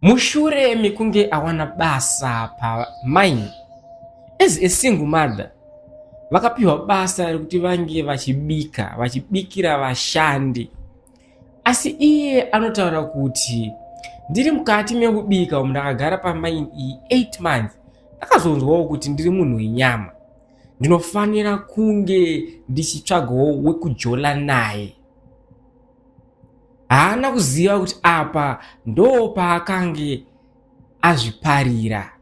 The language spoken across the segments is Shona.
Mushure mekunge awana basa pamine as a single mother, vakapiwa basa rekuti vange vachibika, vachibikira vashandi. Asi iye anotaura kuti ndiri mukati mekubika umu, ndakagara pamine iyi 8 months, ndakazonzwawo kuti ndiri munhu wenyama, ndinofanira kunge ndichitsvagawo wekujola naye. Haana kuziva kuti apa ndo paakange azviparira.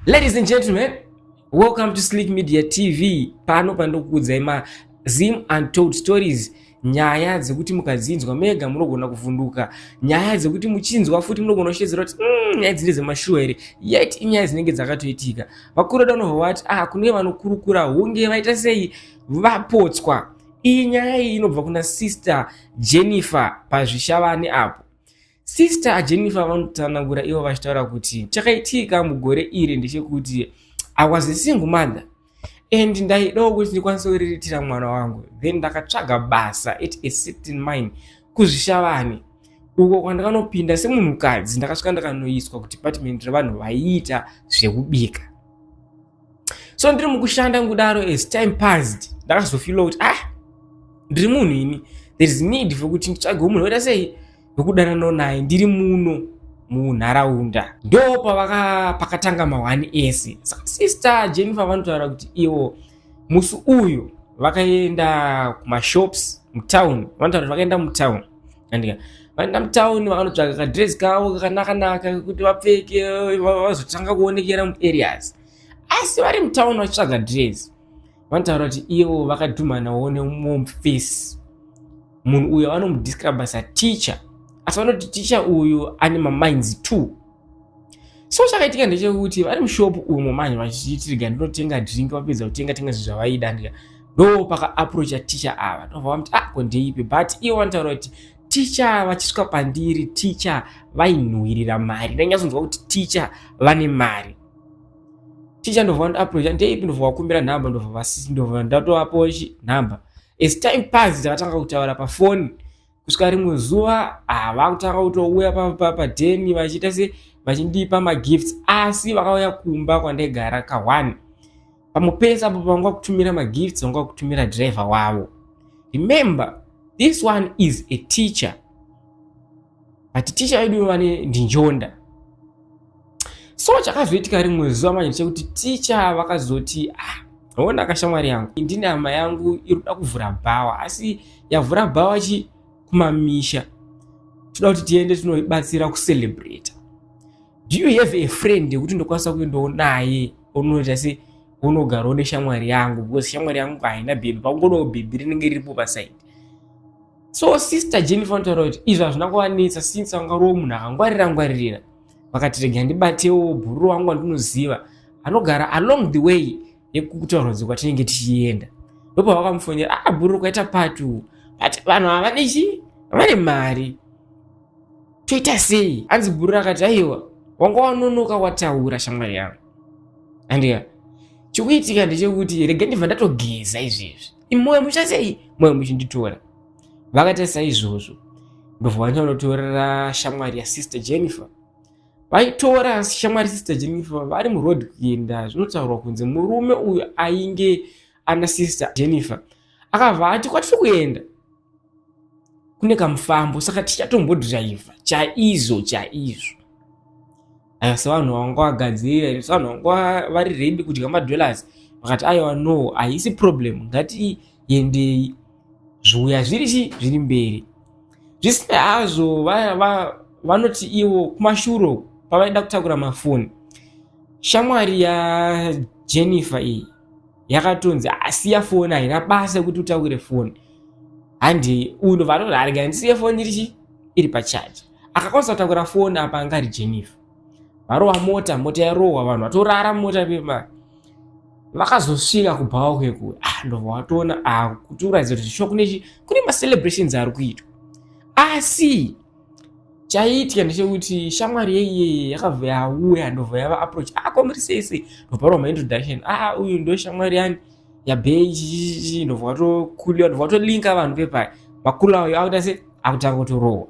Ladies and gentlemen, welcome to Slick Media TV. Pano pandokuudzai ma Zim Untold Stories, nyaya dzekuti mukadzinzwa mega munogona kuvhunduka, nyaya dzekuti muchinzwa futi munogona kushedzera kuti nyaya dzine dzemashuwa here, yet inyaya dzinenge dzakatoitika. Vakuru vedu vanobva vati kune vanokurukura hunge vaita sei vapotswa. Iyi nyaya iyi inobva kuna Sister Jennifer pazvishavane apo. Sister Jennifer vanotsanangura ivo vachitaura kuti chakaitika mugore iri ndechekuti I was a single mother and ndaidawo kuti ndikwanise kuriritira mwana wangu, then ndakatsvaga basa at a certain mine kuZvishavane uko kwandakanopinda semunhukadzi. Ndakasvika ndakanoiswa kudepartment revanhu vaiita zvekubika. So ndiri mukushanda kudaro, as time passed ndakazofeela kuti ndiri munhu ini, there is need for kuti nditsvagewo munhu waita sei wekudanana naye ndiri muno munharaunda. Ndo pakatanga mahwani ese. Saka Sister Jennifer vanotaura kuti ivo musi uyu vakaenda kumashops mutown. Vanotaura kuti vakaenda mutown, andika vaenda mutown vakanotsvaga kadress kavo kakanaka-naka kuti vapfeke vazotanga kuonekera muareas. Asi vari mutown vachitsvaga dress, vanotaura kuti ivo vakadhumanawo nemumface. Munhu uyu vanomudescribe sateacher, asi vanoti teacher uyu ane maminds two. So chakaitika ndechekuti vari mushop umo manje vachiitiriga ndinotenga drink, vapedza kutenga tenga zvinhu zvavaida, ndika ndo pakaapproacha teacher ava, ndobva vamuti ko ndeipi. But ivo vanotaura kuti teacher vachisvika pandiri, teacher vainhuhwirira mari. Ndanyatsonzwa kuti teacher vane mari. Teacher ndobva vandiapproacha, ndeipi, ndobva vakumbira nhamba, ndobva ndatovapo nhamba. As time passed takatanga kutaura pafoni kusvika rimwe zuva vakutanga kutouya padheni vachiita se vachindipa magifts. Asi vakauya kumba kwandaigara ka1 pamupesa apo, vanga kutumira magifts, vanga kutumira driver wavo. Remember, this one is a teacher, but teacher vedu vane ndinjonda. So chakazoitika rimwe zuva manje chekuti teacher vakazoti, ona kashamwari yangu, ndine hama yangu iri kuda kuvhura bhawa, asi yavhura bhawa chi kumamisha, toda kuti tiende tinoibatsira kucelebrata. Do you have a friend yekuti ndokwanisa kuendawo naye, unoita se unogarawo neshamwari yangu, because shamwari yangu haina bhebhi, pakungodawo bhebhi rinenge riripo paside? So Sister Jennifer vanotaura kuti izvo hazvina kuvanetsa, since vangariwo munhu akangwarira ngwaririra. Vakati rega ndibatewo bhururu wangu wandinoziva anogara along the way yekutaurwa kwatinenge tichienda. Ndopa vakamufonera, bhururu, kwaita party, but vanhu ava vanechi vane mari, toita sei? Anzi bhururu akati, aiwa, wanga wanonoka wataura, shamwari yangu. Andika chikuitika ndechekuti rega ndibva ndatogeza izvezvi, imoyo muchasei moyo muchinditora. Vakaita saizvozvo, ndobva vanyanotorera shamwari yaSister Jennifer. Vaitora shamwari Sister Jennifer vari muroad kuenda, zvinotaurwa kunzi murume uyu ainge ana Sister Jennifer akabva ati, kwatiri kuenda kune kamufambo, saka tichatombodhiraivha chaizvo chaizvo. Aya sevanhu vanga vagadzirira, sevanhu vanga vari ready kudya madollars, vakati, aiwa, no, haisi problem, ngatiendei, zviuya zviri chi zviri mberi. Zvisina hazvo, vanoti ivo kumashure pavaida kutakura mafoni, shamwari yaJennifer iyi yakatonzi, asiya foni, haina basa yekuti utakure foni, handi uno. Vanoti, arega ndisiye foni irichi iri pachaji. Akakwanisa kutakura foni apa anga ari Jennifer. Varova mota, mota yarohwa, vanhu vatorara mota pema. Vakazosvika kubhawa kwekuwe, ndobva watoona kuti uratidza kuti shuwa kune macelebrations ari kuitwa. Asi chaiitika ndechekuti shamwari yeiyeye yakabva yauya, ndobva yava approach, ko muri sei sei? Ndobva rwa maintroduction, uyu ndo shamwari yani. yabhei chichichi ndobva watokuliwa, ndobva watolinka vanhu pepai makulu ayo akuita se akutanga kutorohwa.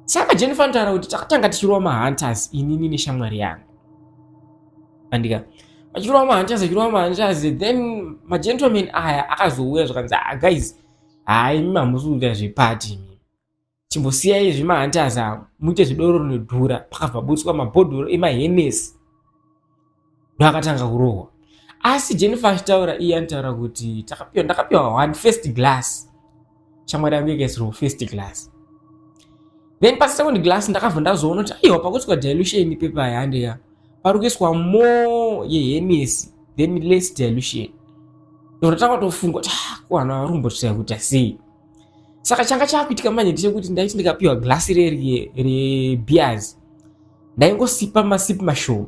Saka Jennifer anotaura kuti takatanga tichirova mahunters inini neshamwari yangu, andika vachirova mahunters, achirova mahunters, then magentleman aya akazouya zvakanzi, "Ah guys, hai, imi hamusi kuita zveparty, imi chimbosiyai zvimahunters avo muite zvidoro rinodhura." Pakabva butswa mabhodhoro emaHennessy, ndoakatanga kurohwa. Asi Jennifer achitaura iye anotaura kuti takapiwa, ndakapiwa one first glass, shamwari yangu ikaisirwa first glass, then pasecond glass ndakabva ndazoona kuti aiwa, pakuiswa dilution pepa yandeya pari kuiswa more yeHennessy then less dilution. Ndotanga kutofunga kuti, "Ah, kuvanhu vari kumbotira kuita sei?" Saka changa chaakuitika manje ndechekuti ndaiti ndikapiwa glasi reri rebeers ndaingosipa masipi mashoma.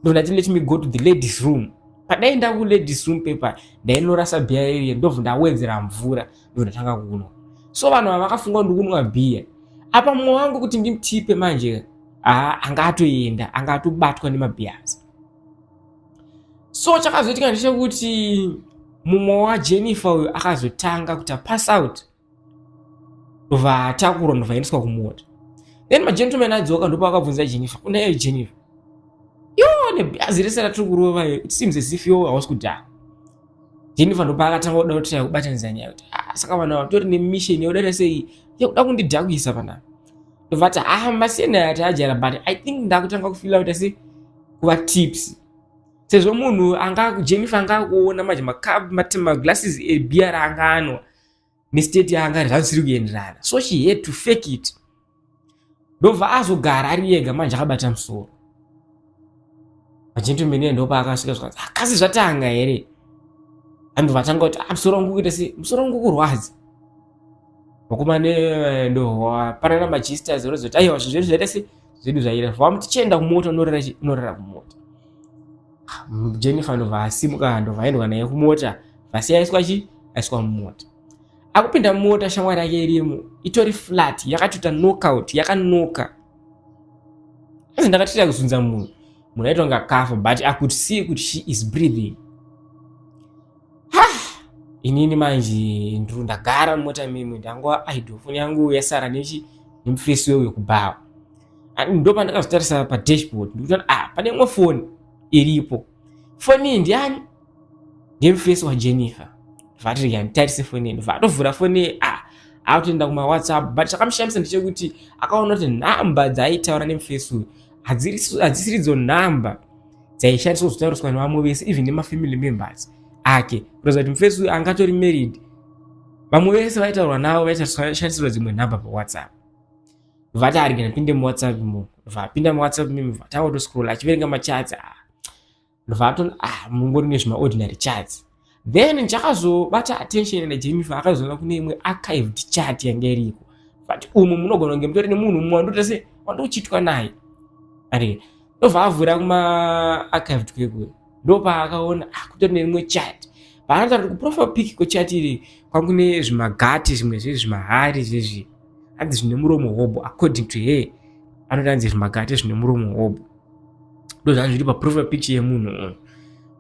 Ndondati, "Let me go to the ladies room." Padaenda kuladies room pepa ndainorasa bhiya reriye, ndobva ndawedzera mvura, ndobva ndatanga kunwa. So vanhu ava vakafunga kuti ndikunwa bhiya. Apa mumwe wangu kuti ndimutipe manje, haa, anga atoenda, anga atobatwa nemabhiyazi. So chakazoitika ndechekuti mumwe waJennifer uyu akazotanga kuti apass out, ndobva atakurwa, ndobva aendeswa kumota. Then magentleman adzoka, ndopa akabvunza Jennifer, "Kuna iyo Jennifer, yo nebhazi rese ratiri kurova iyo, it seems as if yo hausi kudhaka." Jennifer ndopa akatanga kuda kuti kubatanidza nyaya kuti, "Ah, saka vanhu ava vatori nemission yekuda sei, yekuda kundidhakwisa panapa." Ndobva ati, "Ah, masiyana aya taajara, but I think ndakutanga kufeela kuita sei, kuva tipsy." Sezvo munhu anga Jennifer anga akuona manje maglasses ebhiya raanga anwa nestate yaanga ari zvazvisiri kuenderana, so she had to fake it. Ndobva azogara ari ega manje akabata musoro. Magentleman iye ndopaakasvika zvikanzi, "Ah, kasi zvatanga here?" Andobva atanga kuti, "Ah, musoro wangu kuita sei, musoro wangu kurwadza." Vakomana ndopanana magisters orozoti, "Aiwa, zvinhu zvedu zvaita sei, zvedu zvaita vamuti chienda kumota, unorara chi, unorara kumota." Jennifer ndobva asimuka, ndobva aendwa naye kumota, vasiya aiswa chi, aiswa mumota. Akupinda mumota, shamwari yake irimo, itori flat, yakatoita knockout, yakanoka. Asi ndakatira kuzunza munhu, munhu aita kunge akafa, but I could see kuti she is breathing. Ha, inini manje ndiri ndagara mumota mimwe, ndangova idle, foni yangu yasara nechi nemufesi weyo wekubhawa. Ndo pandakazotarisa padashboard, ndikutoona, ah, pane imwe foni iripo. Foni iyi ndiani? Ndemufesi waJennifer. Vati rega nditarise foni iyi. Ndobva atovhura foni iyi, ah, akutoenda kumawhatsapp. But chakamushamisa ndechekuti akaona kuti nhamba dzaaitaura nemufesi uyu hadzisiridzo nhamba dzaishandiswa kuzotauriswa nevamwe vese, even nemafamily members ake, kuratidza kuti mufesi uyu angatori married. Vamwe vese vaitaurwa navo vaishandisirwa dzimwe nhamba pawhatsapp. Vati arege ndipinde muwhatsapp imo. Vapinda muwhatsapp mimo, vatanga kutoscroll achiverenga machats. Ah, ndobva atona, ah, mungori nezvimaordinary chats. Then ndichakazobata attention naJennifer, akazoona kune imwe archived chat yanga iriko, but umu munogona kunge mutori nemunhu mumwe wandoita se wandochitwa naye ari. Ndobva avhura kumaarchived kwekwe, ndopaakaona, ah, kutori nerimwe chat. Paanotaura kuti kuprofile pic kwechat iri kwangu nezvimagati zvimwe zvezvi, zvimahari zvezvi, hanzi zvine muromo hobo. According to her, anoti hanzi zvimagati zvine muromo hobo ndo zvanzi zviri paprofile picture yemunhu uyu.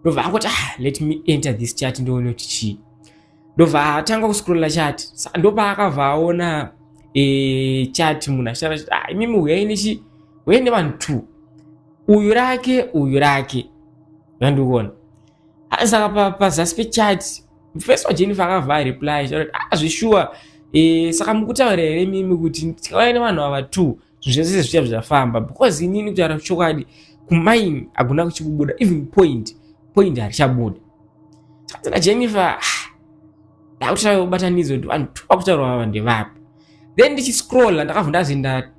Ndobva angoti, "Ah, let me enter this chat ndione kuti chii." Ndobva atanga kuscrolla chat. Saka ndopaakabva aona chat, munhu achitaura chiti, "Ah, imimi huyai nechi, huyai nevanhu two, uyu rake, uyu rake." Zvandikuona saka pazasi pechat, mufesi waJennifer akabva areply achitaura kuti, "Ah, zvishuwa, saka mukutaura here mimi kuti tikauya nevanhu ava two zvinhu zvese zvicha zvafamba? Because inini kutaura chokwadi, kumaini hakuna kuchikubuda, even point point harichabuda." Saka naJennifer, ah, ndakutanga kubatanidza kuti vanhu two vakutaurwa ava ndevapi. Then ndichiscrolla ndakabva ndazoenda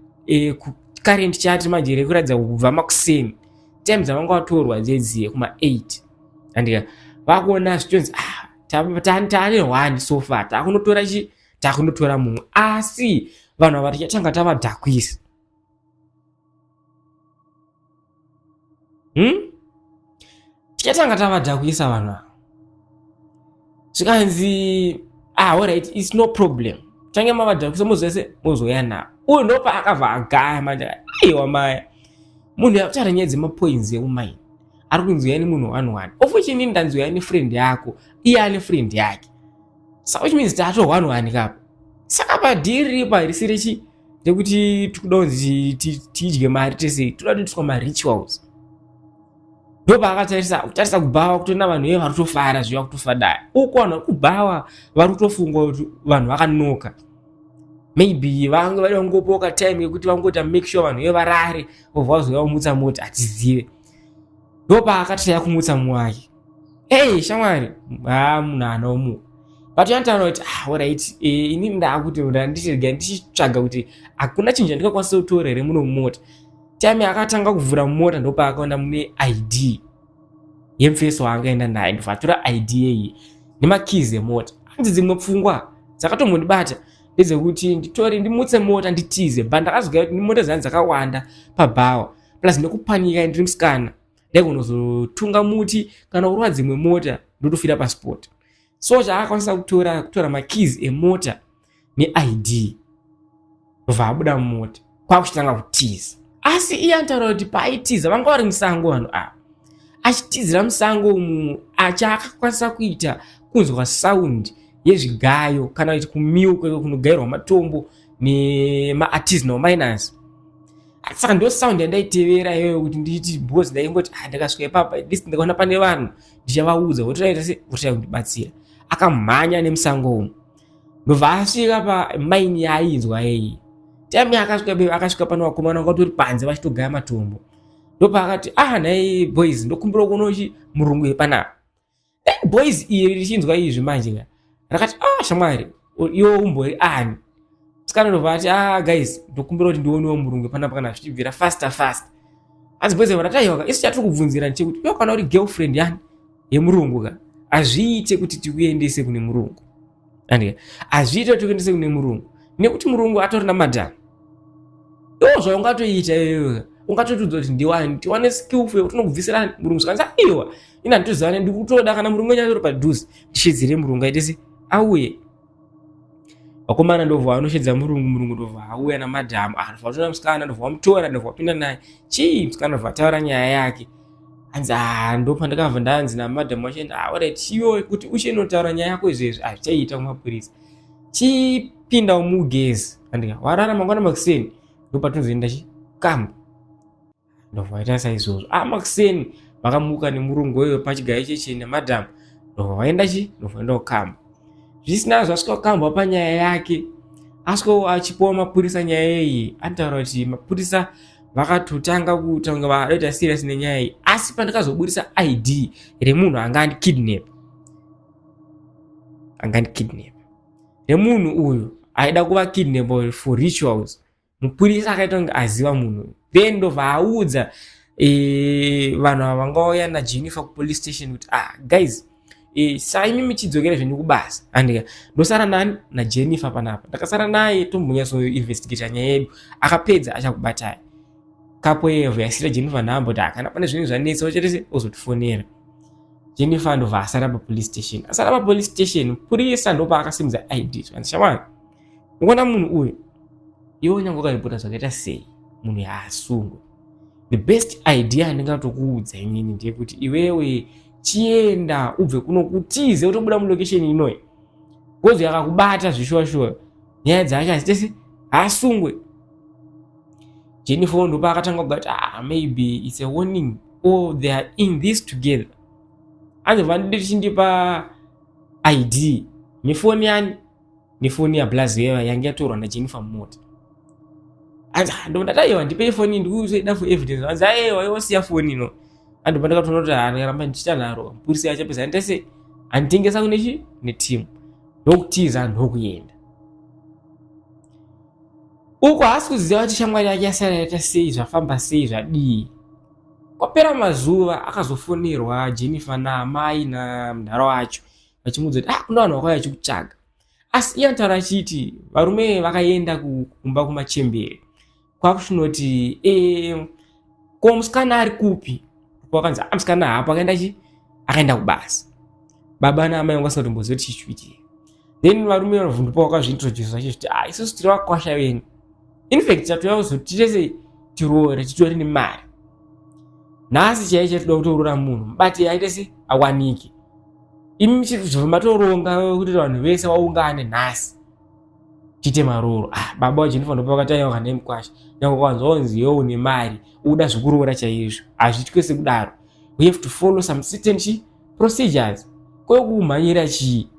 kucurrent chat manje rekuratidza kubva makuseni, time dzavanga vatorwa dzedziye kuma8, andika vakuona zvichonzi, "Ah, taane one so far, takunotora chi, takunotora mumwe, asi vanhu ava tichatanga tavadhakwisa, Tichatanga tavadhakwisa vanhu ava." Zvikanzi, "Ah, alright, it's no problem, tange mavadhakwisa muzvese mozouya navo." Uyu ndopa akabva agaya manje, aiwa maya, munhu yakutaura nyaya dzemapoints ekumaini. Ari kunzi uyai nemunhu one one, of which inini ndanzi uyai nefriend yako, iye ane friend yake, so which means tato one one kapa. Saka padhiri ripa risi rechi rekuti tikuda kunzi tidye mari tese, toda kutoitwa marituals. Ndopaakatarisa kutarisa kubhawa, kutoona vanhu veve vari kutofara zviva kutofadaya uko. Vanhu vari kubhawa vari kutofunga kuti vanhu vakanoka, maybe vange vari vangopoka time yekuti vangoita make sure vanhu veve varare, vobva vazouya vamutsa mota, hatizive. Ndopaakatraya kumutsa mumwe wake, "Ei shamwari." Ha, munhu haana kumuka, but anotaura kuti, "Ah, alright, inini ndaakuti ndichirega ndichitsvaga kuti hakuna chinhu chandingakwanisa kutora here muno mumota." Time akatanga kuvhura mumota, ndopaakaona mune ID yemufeso waangaenda naye. Ndobva atora ID yeyi nemakeys emota. Hanzi, "Dzimwe pfungwa dzakatombondibata ndedzekuti nditore ndimutse mota nditize, but ndakazogaya kuti mota dzani dzakawanda pabhawa, plus nekupanika, ndiri musikana, ndaigona muti kana kurova dzimwe mota, ndotofira paspot." So chaakakwanisa kutora makeys emota neID, bva abuda mumota kwakuchitanga kutiza. Asi iye anotaura kuti paaitiza, vanga vari musango vanhu ava, achitizira musango umu, achaakakwanisa kuita kunzwa sound yezvigayo, kana kuti kumill kunogayirwa matombo nemaartisanal miners. Saka ndo sound yandaitevera iyoyo kuti nditi, because ndaingoti, "Ah, ndakasvika ipapa, at least ndikaona pane vanhu ndichavaudza, votoita se votoita kundibatsira." Akamhanya nemusango umu, ndobva asvika pamaini yaainzwa yei. Time yaakasvika, akasvika pane vakomana vanga panze vachitogaya matombo. Ndopaakati, "Ah, nhai boys, ndokumbira kunochi murungu yepanapa." Then boys iri richinzwa izvi manje ka, rakati, "Ah, shamwari, iwe umbori ani?" Musikana ndobva ati, "Ah guys, ndokumbira kuti ndionewo murungu panapa kana zvichibvira, faster faster." Hanzi boys vakati, "Aiwa, isu chatiri kubvunzira ndechekuti iwe kana uri girlfriend yani yemurungu ka, hazviite kuti tikuendese kune murungu, andika? Hazviite kuti tikuendese kune murungu nekuti murungu atori namadhamu. Iwo zvaungatoita iyoyo, ungatotudza kuti ndiwani, tiwane skillful yekuti tinokubvisira murungu." Zvikanzi, "Aiwa, ina handitozivane, ndikutoda kana murungu enyu atori padhuze, ndishedzere murungu aite se auye." Vakomana ndobva vanoshedza murungu. Murungu ndobva auya namadhamu. Ah, ndobva vatora musikana, ndobva vamutora, ndobva vapinda naye. Chii, musikana ndobva ataura nyaya yake. Hanzi, "Ah, ndopandakabva ndanzi namadhamu vachienda, ah, alright, chiyo kuti uchinotaura nyaya yako izvezvi hazvichaiita kumapurisa, chipinda mugezi, andika warara, mangwana makuseni ndopatinozoenda chikamba." Ndobva vaita saizvozvo. Ah, makuseni vakamuka nemurungu weyo pachigayo cheche namadhamu, ndobva vaenda chi ndobva vaenda kukamba. Zvisina zvasvika kukamba panyaya yake, asvika achipiwa mapurisa nyaya iyi, anotaura kuti mapurisa vakatotanga kutanga vadoita serious nenyaya iyi, asi pandakazoburisa ID remunhu anga andikidnap, anga andikidnap, remunhu uyu aida kuva kidnap for rituals, mupurisa akaita kunge aziva munhu. Then ndobva audza vanhu ava vangauya naJennifer kupolice station kuti, "Ah guys, saimi michidzokera zvenyu kubasa, andika ndosara nani naJennifer panapa, ndakasara naye, tombonyatsoinvestigata nyaya yedu, akapedza achakubatai." Kapo yevho yasira Jennifer nhamba kuti kana pane zvinhu zvanetsa uchatese ozotifonera. Jennifer ndobva asara papolice station. Asara papolice station, purisa ndopaakasimudza ID, zvanzi, "Shamwari, ukaona munhu uyu, iwe nyange ukaripota zvakaita sei, munhu yaasungwe. The best idea yandingatokuudza inini ndeyekuti iwewe chienda ubve kuno, kutize, utobuda mulocation inoyi, because yakakubata zvishuwa shuwa, nyaya dzacho hazitese haasungwe." Jennifer ndopaakatanga kugati, "Ah, maybe it's a warning or they are in this together." Anzi, "Vandichindipa ID nefoni yani, nefoni yaBlazeva yange yatorwa naJennifer mumota." Anzi, "Ah, ndobva aiwa, ndipei foni, ndikuzoida for evidence." Anzi, "Aiwa, iwosiya foni ino." Andobva ndakatoona kuti ndikaramba ndichiita nharo, mupurisa achapedza anditese anditengesa kune chi netimu. Ndokutiza, ndokuenda uko. Haasi kuziva kuti shamwari yake yasara yaita sei, zvafamba sei, zvadii. Kwapera mazuva, akazofonerwa Jennifer naamai namudhara wacho, vachimuudza kuti, "Ah, kuna vanhu vakauya vachikutsvaga." Asi iye anotaura achiti varume vakaenda kumba kumachembere, kwakuchinoti, "Ko musikana ari kupi?" Kwakanzi, "Ah, musikana hapo, akaenda chi akaenda kubasa." Baba naamai vanga vasingatomboziva kuti chichiitika. Then varume vavhundupa, vakazviintroduce vachiti, "Ah, isusu tiri vakwasha venyu, infact tatouya kuzoti titese tiroore, titori nemari." Nhasi chaiye chatoda kutorora munhu, mubate aite se awanike. Imi muchizobva matoronga kuti vanhu vese vaungane nhasi tiite marooro. Ah, baba vaJennifer ndopa vakati aiwa kana mukwasha, nyange ukanzwa kunzi iwe une mari uda zvekuroora chaizvo, hazviitwe sekudaro. We have to follow some certain chi procedures. Kwekumhanyira chii?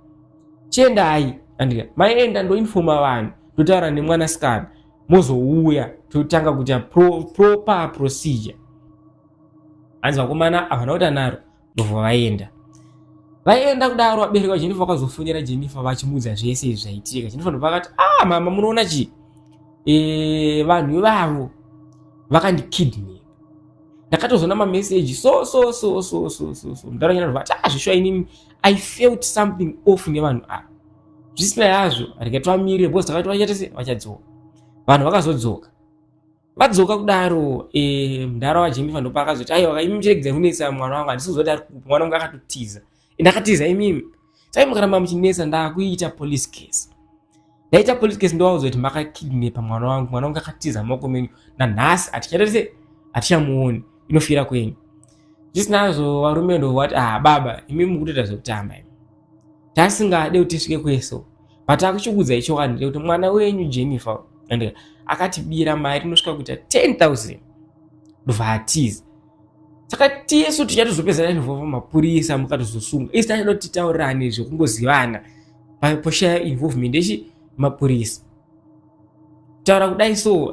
Chiendai andika maenda ndoinfoma vanhu, ndotaura nemwanasikana, mozouya totanga kuita proper procedure. Hanzi vakomana havana kuita naro, ndobva vaenda. Vaenda kudaro, vabereki vaJennifer vakazofonera Jennifer vachimuudza zvese izvi zvaitika. Jennifer ndobva akati, ah mama, munoona chii, vanhu ivavo vakandikidnap, ndakatozoona mameseji so so so so so so so. Mudaro nyana ndobva ati, ah, zvishuwa inini I felt something off nevanhu ava. Zvisina yazvo, rega tivamirire because takati vachaita se vachadzoka. Vanhu vakazodzoka. Vadzoka kudaro, mudhara waJennifer ndopa akazoti, aiwa, imi muchiregedza kunetsa mwana wangu, handisi kuziva kuti ari kupi mwana wangu, akatotiza. Ndakatiza imimi, saka mukaramba muchinetsa ndakuita police case. Ndaita police case, ndovaudza kuti makakidnapa mwana wangu, mwana wangu akatiza mumaoko menyu, nanhasi hatichaita se hatichamuoni, inofira kwenyu. Zvisinazvo, varume ndovati, ah baba, imi mukutoita zvekutamba imi, tasingade kuti tisvike kweso, but akuchikuudzai chokwadi ndekuti mwana wenyu Jennifer and akatibira mari inosvika kuita 10,000 ndobva atiza. Saka tisu tichatozopedzana involve mapurisa, mukatozosunga. Isi tachada kuti titaurirane zvekungozivana, poshaya involvement yechi mapurisa. Kutaura kudai so,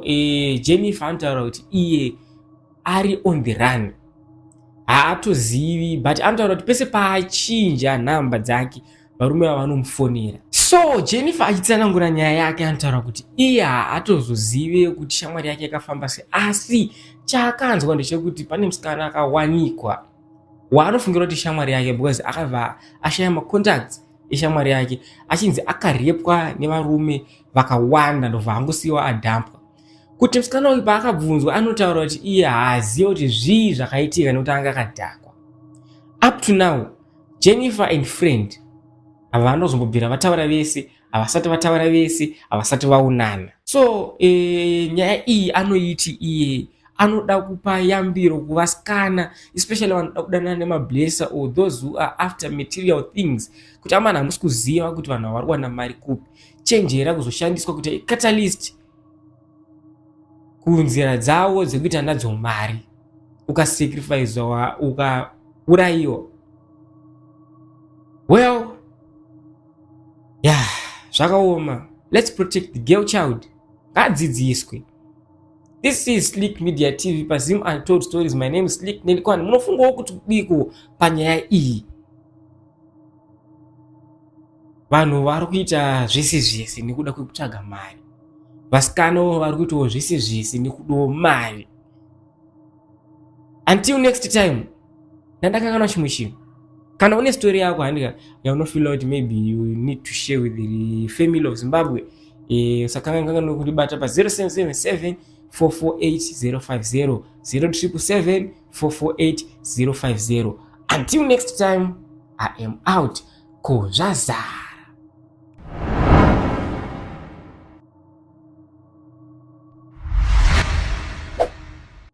Jennifer anotaura kuti iye ari on the run, haatozivi, but anotaura kuti pese paachinja nhamba dzake varume ava vanomufonera. So Jennifer achitsanangura nyaya yake anotaura kuti iye haatozozive kuti shamwari yake yakafamba sei, asi chaakanzwa ndechekuti pane musikana akawanikwa waanofungira kuti shamwari yake, because akabva ashaya macontacts eshamwari yake, achinzi akarepwa nevarume vakawanda ndobva angosiyiwa adhampwa. Kuti musikana uyu paakabvunzwa anotaura kuti iye haazivi kuti zvii zvakaitika nekuti anga akadhakwa. Up to now Jennifer and friend havanozombobvira vataura vese, havasati vataura vese, havasati vaonana. So nyaya iyi anoiti iye anoda kupa yambiro kuvasikana, especially vanoda kudanana nemablesser or those who are after material things, kuti amana, hamusi kuziva kuti vanhu vari kuwana mari kupi. Chenjera kuzoshandiswa kuti catalyst kunzira dzavo dzekuita nadzo mari, ukasacrificewa, ukaurayiwa. Well, yeah, zvakaoma. Let's protect the girl child, ngadzidziswe. This is Slick Media TV paZim Untold Stories. My name is Slick Nelikwani. Munofungawo kuti kudiko panyaya iyi? Vanhu vari kuita zvese zvese nekuda kwekutsvaga mari, vasikanawo vari kuitawo zvese zvese nekudawo mari. Until next time, ndandakanganwa chimwe chinhu. Kana une story yako handika yaunofeela kuti maybe you need to share with the family of Zimbabwe, usakanganwa kundibata pa 0777 448 050, 0777 448 050. Until next time, I am out. Kozvaza.